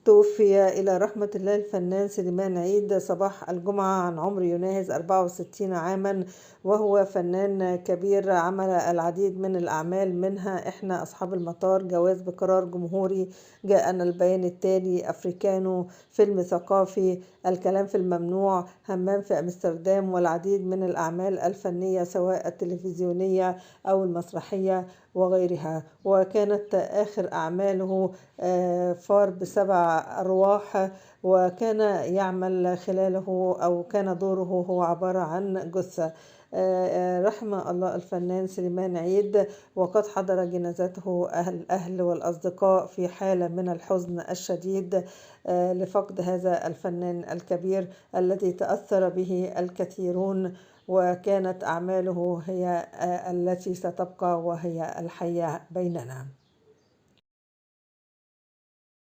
توفي إلى رحمة الله الفنان سليمان عيد صباح الجمعة عن عمر يناهز 64 عاما، وهو فنان كبير عمل العديد من الأعمال، منها إحنا أصحاب المطار، جواز بقرار جمهوري، جاءنا البيان التالي، أفريكانو، فيلم ثقافي، الكلام في الممنوع، همام في أمستردام، والعديد من الأعمال الفنية سواء التلفزيونية أو المسرحية وغيرها. وكانت آخر أعماله فار بسبع أرواح، وكان يعمل خلاله أو كان دوره هو عبارة عن جثة. رحم الله الفنان سليمان عيد، وقد حضر جنازته الأهل والأصدقاء في حالة من الحزن الشديد لفقد هذا الفنان الكبير الذي تأثر به الكثيرون، وكانت أعماله هي التي ستبقى وهي الحية بيننا.